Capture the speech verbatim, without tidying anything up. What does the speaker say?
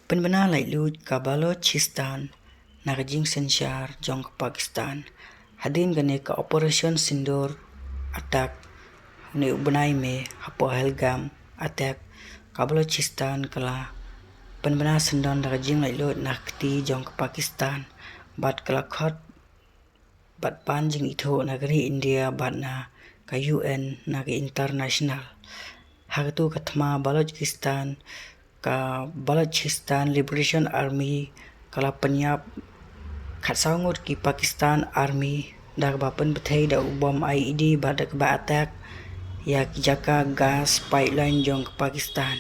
Pynbna laitluid ka Balochistan na ka jingsynshar jong ka Pakistan. Hadien kane ka Operation Sindoor attack, une u bnai May ha Pahalgam attack, ka Balochistan ka la pynbna syndon da ka jinglaitluid na ka kti jong ka Pakistan bad ka la khot bad pan jingithuh na ka ri India bad na ka U N, na ka international. Ha katu ka thma Balochistan, ka Balochistan Liberation Army ka la pynïap khatsaw ngut ki Pakistan Army da kaba pynbthei da u bom I E D bad da kaba attack ïa ki jaka gas pipeline jong ka Pakistan.